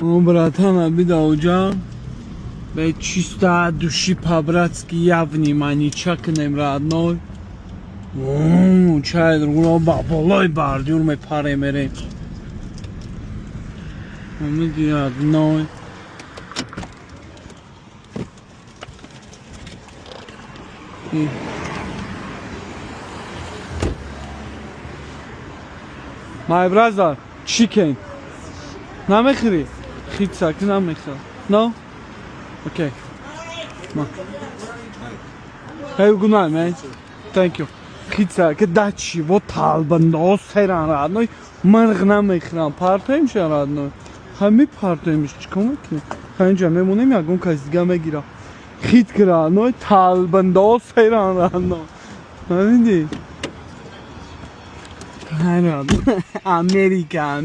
О, братан, обида уҷа. Бе чисто от души, по-братски я внимание чакнем, родной. Чай другро ба болои бордюр мепарем, мерем. Умиди, родной. My brother, chicken. Намехӯрӣ? Хитса ки намехӯрам. No? Okay. No. Hey, good night, man. Thank you. Хитса ки дачи во талбандо серан, родной. Мирғ намехӯрам. Партоимша, родной. Ҳами партоимш, чикор мекунем? Ҳаминҷа мемонем, ягон кас дига мегира. Хит ки, родной, талбандо серан, родной. Фаҳмидӣ? Америка.